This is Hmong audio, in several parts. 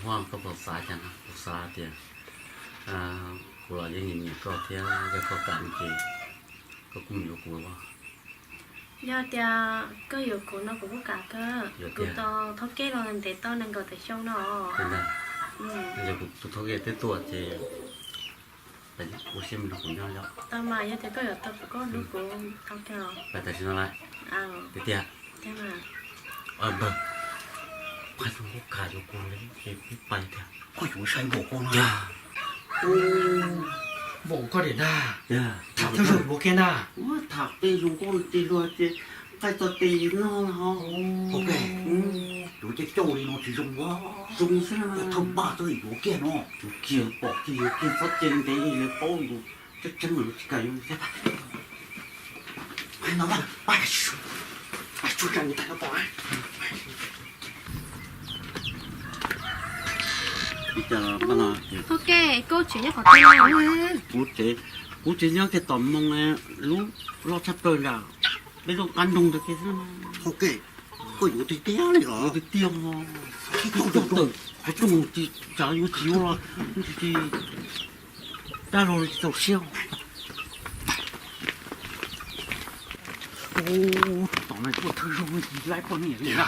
Huab, koj puas xav cas no? Kuv xav tias kuv los yeej nyiam nyiam koj thiab, yog koj kam no ces koj kuj mus yuav kuv. Yog tias koj yuav kuv no kuv kuj kam kawg. Kuv tau thaub kej los ntev tau nees nkaum tawm xyoo no. Yog kuv tus thaub kej twb tuaj ces ua siab me no kuv nyob yog. Tau mas, yog tias koj yuav tau kuv, koj hlub kuv tau kawg. Tam sim no lawm. Tiag tiag. Npawg, pab zoo nkauj kawg yuav kuv li ces peb pais tiag. Koj yuav sai npaum koj no. Npaum koj diam ntag. Tham thawj zaug yuav kiag ntag. Tham tej zoo nkauj tej luag ces nqaij txog tes noj no. Yuav coj coj li no tsis zoo. Zoo xwb, thawj npaj txog yuav kiag no. Yuav kiag, pom kiag yuav kiag, txhob cia ntev li lawv paub yus tseeb tseeb lawm tsis kam yuav. Kuv tsev, kuv tsev nyob kiag tom moo lub loj tshaj plaws nram peb lub qab nroog ntawd kiag xwb. Koj yuav tiag tiag li los? Tiag tiag. Tawm qhov rooj, tsam yuav tsis yuav los tsis, dab laug tsis txaus siab. Tom no tuaj thawj zaug tsis laib poj niam li na.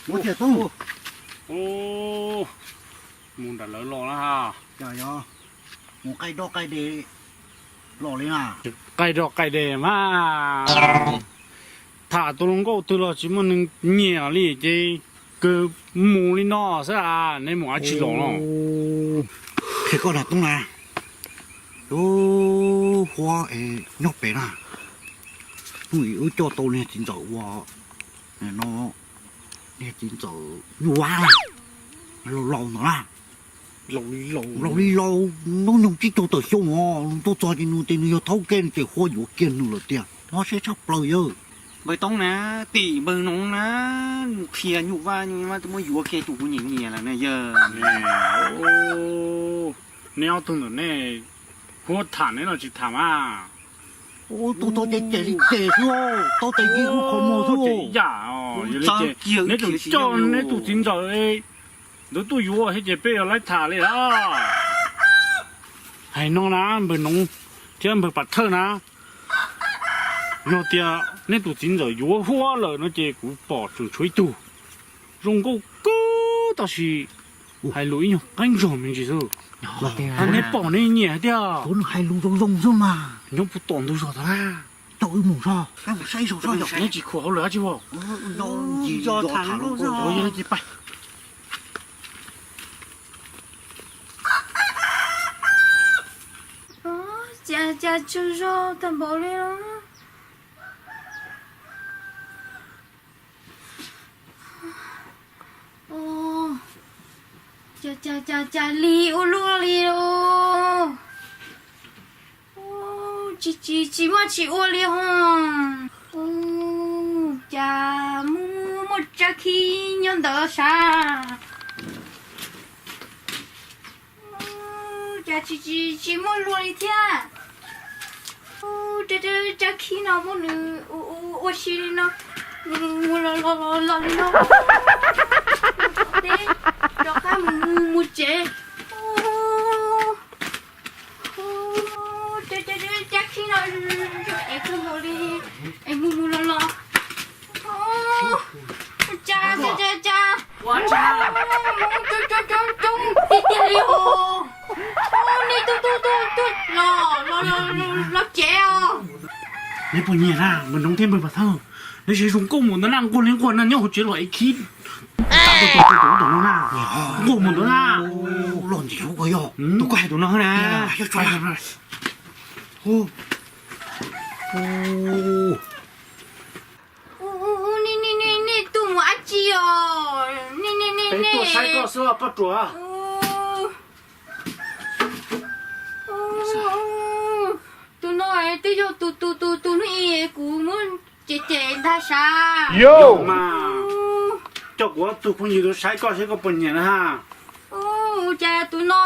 Mus thiaj tub. Mus nram lawv los na ha. Yog, mus qaij doj qaij de los li na. Qaij doj qaij de mas tham tus hluas nkauj twg los tsis muaj neeg nyiam li ces kawg mus li no xwb, neb mus dab tsi los no? Qhia koj na tub na, lub huab es nyob pem na, hnub ib wb coj tau niag txiv ntxawm ua no, niag txiv ntxawm nyuj vab na, laus laus ntawd na, laus li laus, hnub nyoog tsib caug tawm xyoo no, nws tuaj txog ces nws tias nws yog thaub kej no ces huab yuav kiag nws lawm tiag, mob siab tshaj plaws yawg. Npawg Toob na, tim npawg Noov na, qhia nyuj vab nyuj vab twb muab yuav kiag tus kuv nyiam nyiam lawm na yawg. Neb ob tug ntawm nej huab tham neb los tsis tham mas. Tus tau ces cem li cem xwb, tau ces yeej ua qhov muag xwb. Neb tseem coj neb tus txiv ntxawm ntawd tuaj yuav thiab ces peb yuav laib tham li lawm. Hais no na npawg Noov thiab npawg Pas Thawj na, yog tias neb tus txiv ntxawm yuav huab lawm no ces kuv pom tseem tshuav ib tug zoo nkauj kawg tab sis hais lus ib nyuag qaib ntsog me ntsis xwb. Neb pom neb nyiam tiag. Nws hais lus zoo zoo xwb mas. Nyob puag tom ntug zos tod na. Coj wb mus zog, neb tsis khuam hauj lwm dab tsi os? Yog li ces pais. Cas cas tsaug zog tag npaum li los? Cas cas cas cas li ua luaj li los? Tsis tsis tsis muaj tsis ua li ho. Cas muaj muaj tsab khib nyob ntawd sav. Cas tsis tsis tsis muaj luaj li thiab. Tsab khib no muab nws ua si li no, mus los los los li no, teb rov qab mus mus tsev. Tsab khib no zoo ev kawg nkaus li, es mus mus los los. Cas cas cas cas, coob coob coob tiag tiag li os. Nej tuaj tuaj tuaj tuaj los los los los tsev os. Neb puas nyiam na, npawg Noov thiab npawg Pas Thawj? Neb saib zoo nkauj mus ntawd na, nquag li nquag na, nyob hauv tsev los ev khib. Nquag mus ntawd na. Los ntxim hlub koj yog, tus koj hais tus no na. Nej tuaj mus dab tsi os? Nej nej nej nej, poj ruam. Tus no twb yog tus tus tus tus hnub ib kuv muab cem cem ntag sav. Yog mas, coj kuv ob tug phooj ywg tuaj saib koj seb koj puas nyiam na ha. Ua cas tus no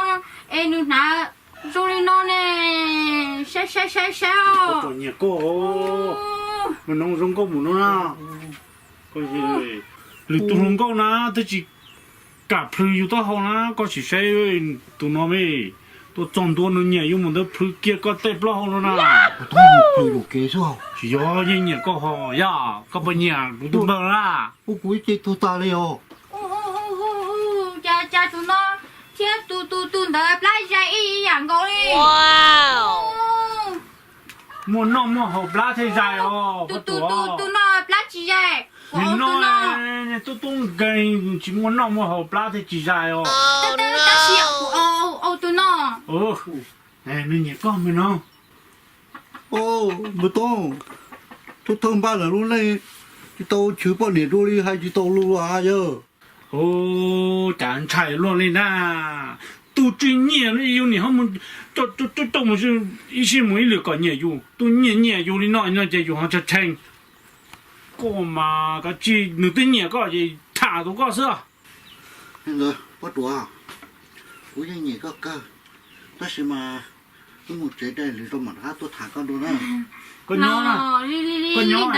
Es nws hnav zoo li no ne, saib saib saib saib os. Nyiam koj, me noov zoo nkauj mus no na. Lwm tus hluas nkauj na twb tsis kam plhws yus taub hau na, koj sim saib tus no me, tuaj txog ntua nws nyiam yus mus ntawd plhws kiag koj tej plaub hau no na. Tsis yog, yeej nyiam koj ho yog koj puas nyiam kuv tus npawg na. Ua kuv ib ce tuag tas li os. Cas tus no thiab tus tus tus ntawd plab zais ib yam nkaus li. Muaj noj muaj haus plab thiaj zais os. Tus tus tus no plab tsis zais. Nim no tub tub nkeeg tsis muaj noj muaj haus plab thiaj tsis zais os. Tab sis kuv au tus no. Nws nyiam koj me no. Npawg Tooj, thawj thawj npaj lawm lub neej tsis tau chwv poj niam dua li hais tsis tau lus yawg. Ua cas ntshai luaj li na. Tus tsis nyiam yus nim ho mus coj mus ib sij mus ib lwm kom nyiam yus. Tus nyiam nyiam yus li no no ces yus ho tshee tshee. Koj mas kav tsij, nws twb nyiam koj ces tham tus koj xwb. Ntawd Pob Tuam, kuv yeej nyiam koj kawg, tab sis mas wb mus tsev dai lwm zaus mam rov qab tuaj tham koj dua na. Koj nyob, koj nyob,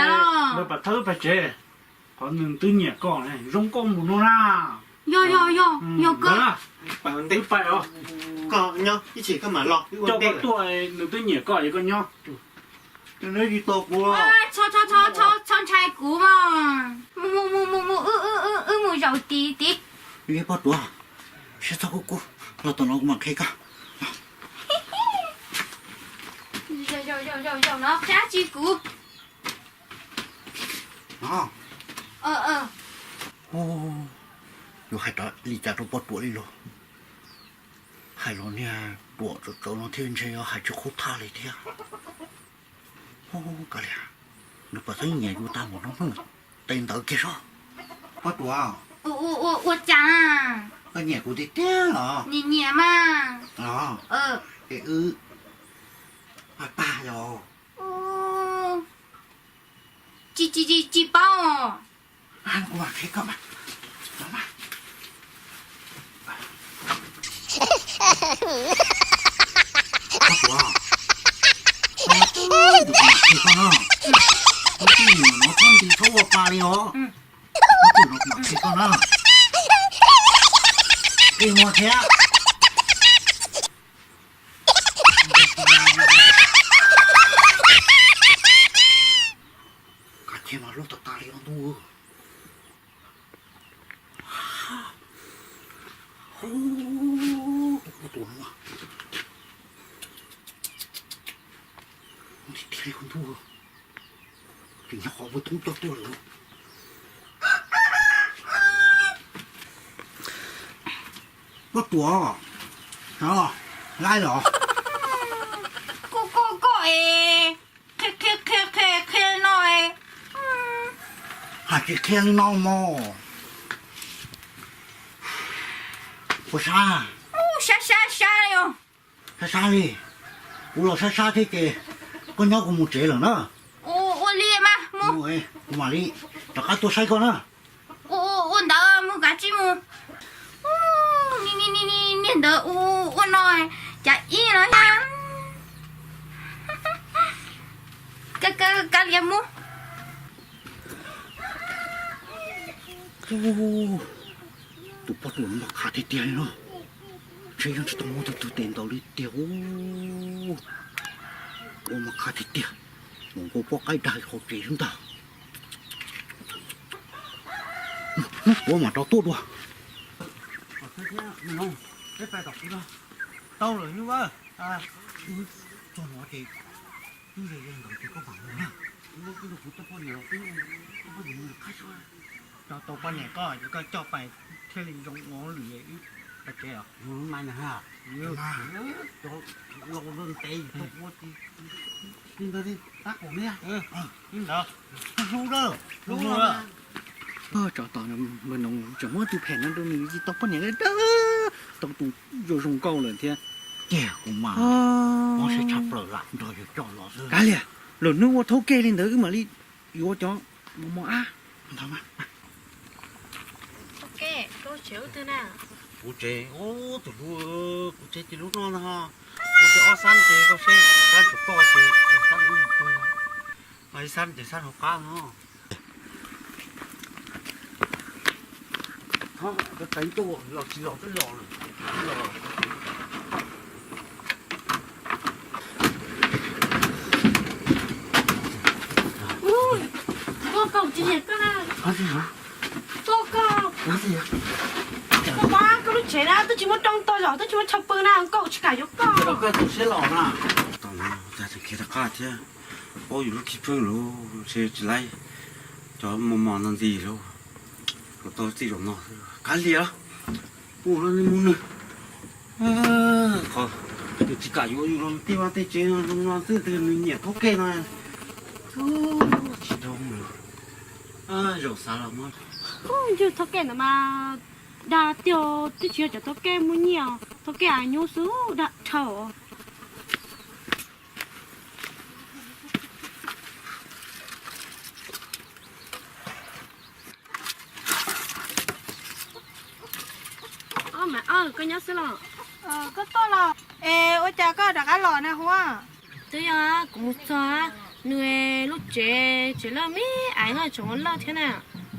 lawv pam thawb pais tsev, qhov nws twb nyiam koj, zoo nkauj mus no na. Yog yog yog, yog koj. Wb pais os. Koj nyob ib chim koj mam los, coj koj tuaj, nws twb nyiam koj es koj nyob. Tsis tau kuv, txhob ntshai kuv mas. Mus mus mus mus, wb mus zaum tid tid. Pob Tuam, siab txhob kub kub, los tom no kuv mam qhia koj. Zaum no qhia tsis kuv. Yuav hais li cas rau Pob Tuam li los? Hais los niag Tuam txawv txawv no thiab ntshe yuav hais tsis qhub thaj li thiab. Kav liam, nws pom xeeb nyiam yus tag npaum no, tes ntawd kiag sob. Pob Tuam, ua cas? Koj nyiam kuv tiag tiag los? Nyiam nyiam mas. Es wb pab yos. Tsis tsis tsis paub. Kuv mam qhia koj mas. Pob Tuam, kuv mam qhia koj no. Koj tij no txhob nti txhob ua pa li os. Koj tij no kuv mam qhia koj na. Ej, muag thiab. Kav tsij mas lub tas tas li os ntuj. Tus no tiag tiag li os ntuj. Tseem nyob qhov ua thoob coj tuaj lawm. Pob Tuam, laib los? Koj koj koj es qhia qhia qhia qhia no es. Hais tsis qhia li no mog. Puas sab? Sab sab sab li os. Sab sab li? Kuv los sab sab thiab ces koj nyob kuv mus tsev lawm na. Ua li mas mus. Kuv mam li rov qab tuaj saib koj na. Ua ntawd mus kav tsij mus. Niag ntawd ua no cas ib no thiab. Kav liam mus. Tus Pob Tuam no mas qhav tiag tiag li no. Ntshe yeej tsis tau muaj tus twg tes ntaus li tiag. Ua mas qhav tiag tiag. Mus nkaus poj qaib dag qhov tsev xwb ntag. Ua mas rau tuaj dua. Tau lawm nyuj. Txog no ces twb ze ze ntawd ces koj mam mus na. Kuv rau kuv tau poj niam los, tau poj niam mus qab suab. Tau poj niam koj ces koj coj pais thiaj li zoo ua lwm ib pais tsev os. Laus ntev tau ua li ntawd li tab kaum niaj. Hlub hlub. Tsov tom npawg Noov tseem muab tus phem no rau nws tsis tau poj niam li dab, tau tus zoo zoo nkauj lawm thiab. Tiag kuv mas mob siab tshaj plaws lam nrog yus coj los xwb. Kav liam, lwm hnub ua thaub kej li ntawd wb mam li yuav cov mos mos ab. Thaub kej, tsev ub twg na? Kuv tsev, ub, tus hlub, kuv tsev ces lub no no. Kuv tsev ob xab ces koj seb, xab tsum toj ces xab ub mus pw no. Ib xab ces xab hauv qab no. Tov, teev tuaj los tsis los twb los lawm. Koj, koj tsis yog koj na. Koj, koj, koj lub tsev na twb tsis muaj rooj toj zom twb tsis muaj chaw pw na, koj tsis kam yuav koj. Koj tus siab los na. Tau no, cas tseem khiav rov qab thiab. Paub yus lub khib pheej lawm, ntshe tsis laib cov mos mos no ntxiv lawm. Kom tau txij zaum no kav liam, mus no nws mus nws. Qhov nws tsis kam yuav yus los tej vaj tej tsev no zoo no xwb, nws nyiam thauj kej no. Tsis zoo lawm, zaum xav los mas. Yus thauj kej ntawd mas dag tiag, twb tsis yog cov thauj kej muaj nyiaj, thauj kej av nyub xwb dag dhau. Ob, mas, koj nyob xwb los? Koj tuaj los? Es ua cas koj rov qab los na Huab? Twb yog kuv mus txog nws lub tsev, tsev lawj me aiv no tseem ua lawj thiab na.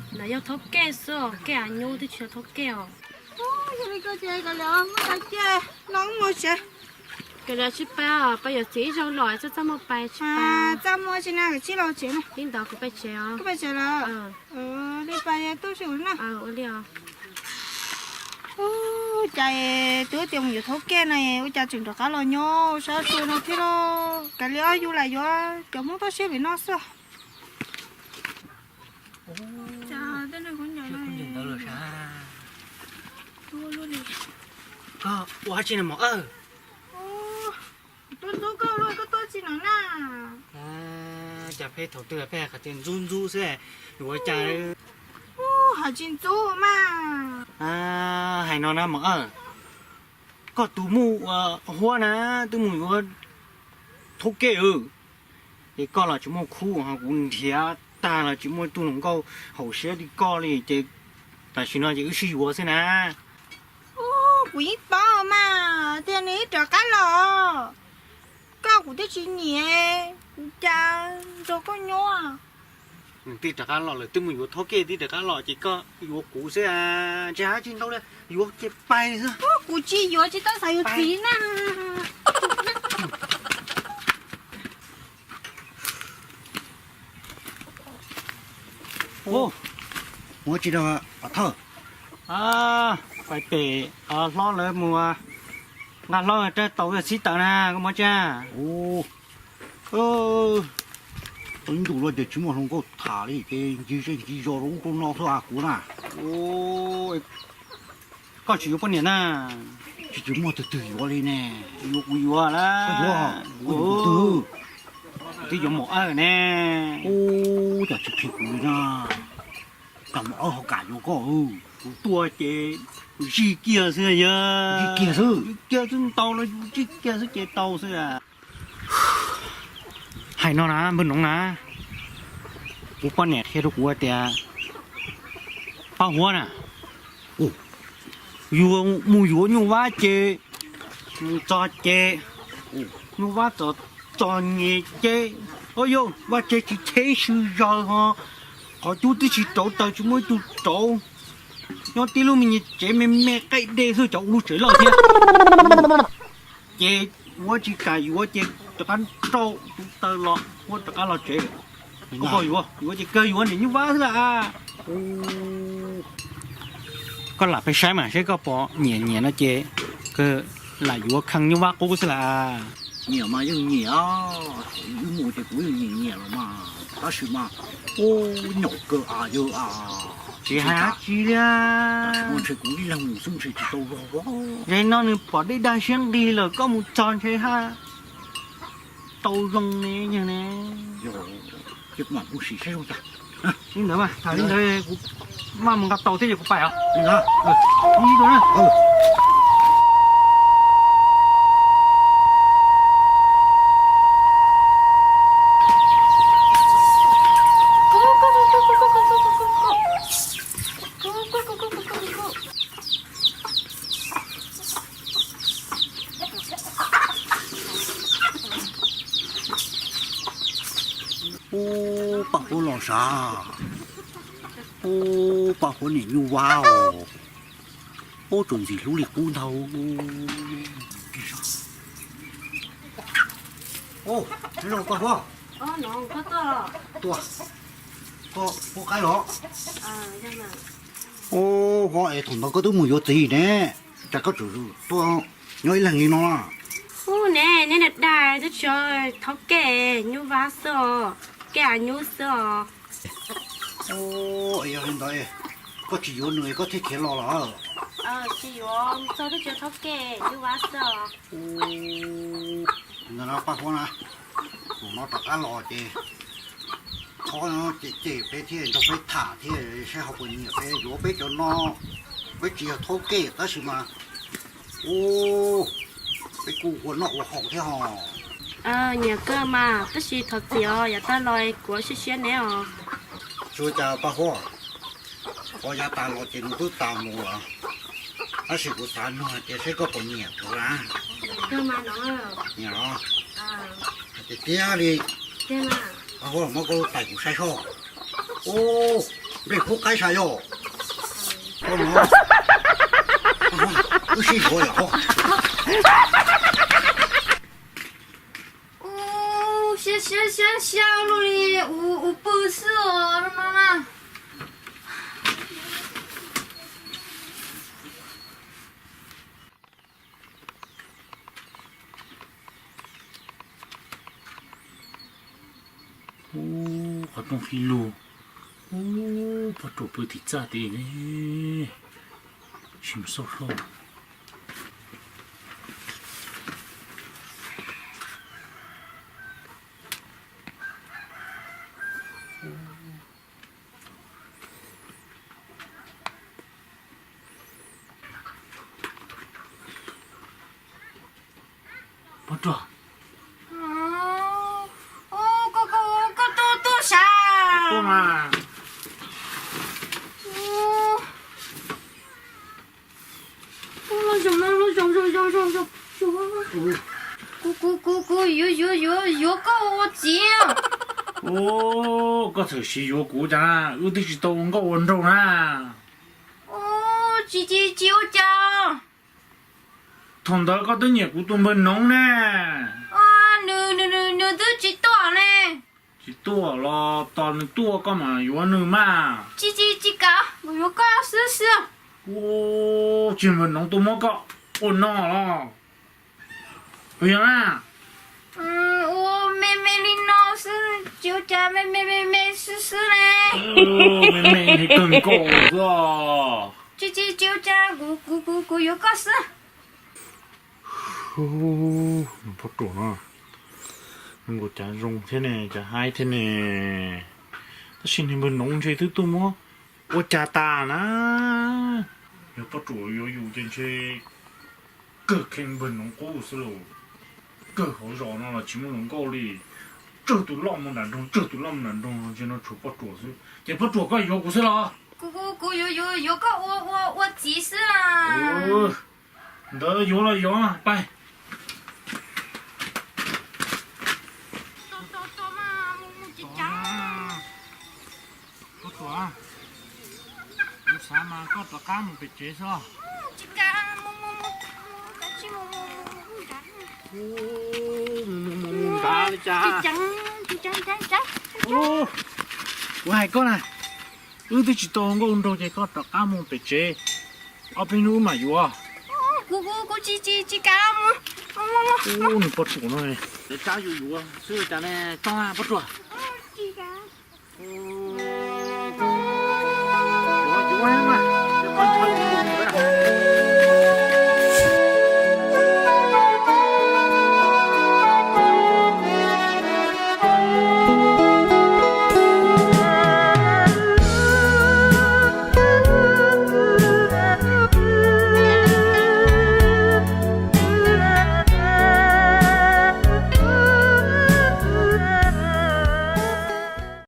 Ntawd yog thauj kej xwb os, kej av nyub twb tsis yog thauj kej os. Yog li koj ces kav liam, muab cov cia no mus tsev. Kav liam tsis pais, pais yuav txiv ib zaug los txaj txaj muag pais tsis pais. Txaj muag tsis na, kav tsij los tsev na. Li ntawd kuv pais tsev os. Koj pais tsev lawm? Li pais tuaj tsev na. Ua li os. Ua cas twb tias mus yuav thauj kej no ua cas tseem rov qab los nyob sab sua no thiab lauj. Kav liam, yus lam yuav cov Hmoob toj siab pem no xwb. Koj ua dab tsi no mos awj? Tuaj ntxub koj, koj tuaj tsi no na? Cas peb thaum twg peb hais qhov tias ntxub ntxub xwb, yuav ua cas? Hais tsis ntxub mas. Hais no na mos awj, koj tus muj Huab na twb mus yuav thauj kej, ces koj los tsis muaj khub, ho kuv nrhiav tag los tsis muaj ib tug hluas nkauj haum siab li koj li, ces tam sim no ces wb sib yuav xwb na. Kuv yeej paub mas tias nws twb rov qab los, koj kuv twb tsis nyiam, kuv cas nrog koj nyob. Nws twb rov qab los lawm, twb mus yuav thauj kej twb rov qab los ces koj yuav kuv xwb, ntshe hais tsis ntau li, yuav ces pais xwb. Kuv tsis yuav, tsis tau xav yuav txiv na. Ua tsis dog pov thawj. Pais pem hlob lawv mus nqa hlob rab taus xib taws na, koj muab tsa. Ib ntus los ces tsis muaj hluas nkauj tham li ces ncig zej ncig zos rau ub rau no xwb as kuv na. Koj tsis yuav poj niam na? Tsis, tsis muaj twg twg yuav li ne. Yuav kuv yuav lawm. Twb yuav maum awj ne. Ub, cas tsis qhia kuv li na. Cas maum awj ho kam yuav koj. Kuv tuaj ces zij kiag xwb yog. Zij kiag xwb. Zij kiag xwb ntau los yus zij kiag xwb ces tau xwb. Hais no na npawg Noov na, kuv poj niam qhia rau kuv tias, Paj Huab na, yus mus yuav nyuj vab ces, mus txog ces, nyuj vab txom txom nyem ces, o yog vaj tse tsis cheb sw zaws ho, qhov cub twb tsis rauv taws tsis muaj ib tug rauv, nyob tib lub me nyuam tsev me me qaij dej xwb, cov ua lub tsev loj thiab. Ces yuav tsis kam yuav ces rov qab rau tus taw los ua rov qab los tsev. Koj yuav, yuav ces kawg yuav niam nyuj vab xwb las. Koj lam peb saib mas saib koj pom nyiam nyiam no ces kawg lam yuav kheej nyuj vab qub xwb las. Nyiam mas yeej nyiam, wb mus ces kuv yeej nyiam nyiam los mas, tab sis mas, ub, nyaum kawg as yawg as. Tsis hais dab tsi li, ntshe kuv ib leeg mus xwb ntshe tsis tau zoo. Zaum no nws pom dej dag siab nqig lawm koj mus txog ntshe ha tau zoo ne yawg ne. Ces kuv mam mus sim saib zoo cas. Li ntawd mas tham li ntawd kuv maj mus nqa tau thiab ces kuv pais os. Li ntawd. Ub, Paj Huab los sav. Ub, Paj Huab niam Nyuj Vab os. Ub, txawm ntxim hlub li qub ntag. Ub, Paj Huab. Tuaj, koj pub qaib los? Ub, Huab es thaum ntawd koj twb mus yuav txiv ne, cas koj tseem tuaj nyob ib leeg li no? Ub ne, neb dag dag twb tsis yog Thaub Kej, Nyuj Vab xwb os, Kej Av Nyub xwb os. Ub, yog li ntawd koj tsis yuav nws koj thiaj khiav los los? Tsis yuav, txog twb tsis yog Thaub Kej, Nyuj Vab xwb os. Ntawm no Paj Huab na, tus no rov qab los ces thov cem cem peb thiab nrog peb tham thiab saib ho puas nyiam peb, yuav peb cov no. Peb tsis yog Thaub Kej tab sis mas, ub, peb kuj ua noj ua haus thiab hos. Nyiam kawg mas, tab sis thov txim os, yav tag los kuv siab siab neb os. Tsis ua cas Paj Huab, qhov yav tas los ces nws twb tas mus lawm, tab sis kuv xav nug hais tias saib koj puas nyiam kuv na. Nyiam los? Hais tiag tiag li. Paj Huab, muab koj lub tais kuv saib soj. Ub, nplej kub qaib sav yog. Koj no, wb sib yuav yom. Ub, siab siab siab siab luaj li, ub pw xwb os no na. Ub, qhov rooj qhib lug. Ub, Paj Ruam pw tim txaj tid ne. Sim xauj hlo. Paj Ruam. Koj tuaj tuaj sav? Tuaj mas. Kuv, kuv, kuv, kuv yuav, yuav, yuav, yuav koj ua txiv. Ub, koj txawm siv yuav kuv cas, wb twb tsis tau ua nkauj ua nraug na. Tsis, tsis, tsis ua cas. Thaum ntawd koj twb nyiam kuv tus npawg Noov ne. Nws, nws, nws twb tsis tuaj ne. Tsis tuaj los tos nws tuaj koj mam yuav nws mas. Tsis, tsis, tsis kam, kuv yuav koj xwb xwb. Ub, tsis npawg Noov tuaj muab koj ua no los? Puas yog na? Ua me me li no xwb, tsis ua cas, me me me me xwb xwb ne. Me me li kawg nkaus xwb. Tsis, tsis, tsis ua cas, kuv, kuv, kuv, kuv yuav koj xwb. Nws Paj Ruam no, nws nkaus cav zoo thiab ne, cav haib thiab ne. Tab sis niag npawg Noov ntshe twb tuaj muab ua cas tas na. Yog Paj Ruam yuav yus ces ntshe kawg kheej npawg Noov qub xwb lauj. Kawg hauv zos no los tsis muaj hluas nkauj li. Tsawg tus loj mus nram nroog, tsawg tus loj mus nram nroog, ntshe no tshuav Paj Ruam xwb. Ces Paj Ruam koj yuav kuv xwb los? Kuv, kuv, kuv yuav, yuav, yuav koj ua, ua, ua txiv xwb. Ntawd yuav los yuav, pais. Paj Ruam, kuv xav mas koj rov qab mus pem tsev xwb. Mus nrad li cas? Kuv hais koj na, wb twb tsis tau nkauj nraug ces koj rov qab mus pem tsev, ob peb hnub wb mam yuav. Kuv, kuv, kuv tsis, tsis, tsis kam mus. Ub, nws Paj Ruam no, tsab yuav yuav xwb cas ne, txog Paj Ruam.